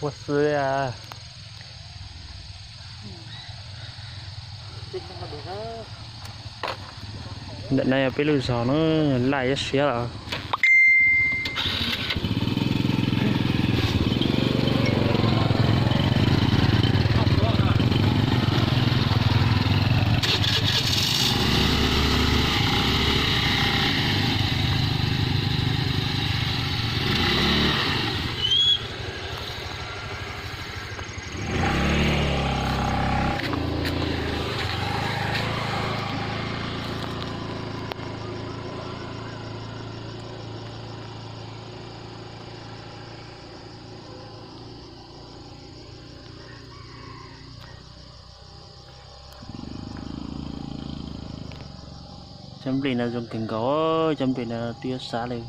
Ua xwb. Ntawm no yog peb lub zos na, laj ib siab lawm. Cov nplej no zoo kawg nkaus, cov nplej no twb yuav xav li.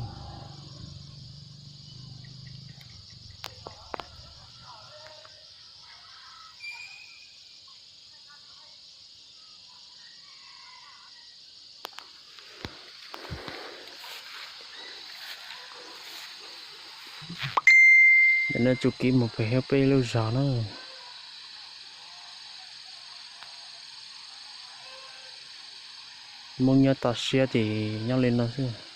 Ntawm no tsuas kiv mus pem peb lub zos na. Hmoob nyob toj siab ces nyob li no xwb.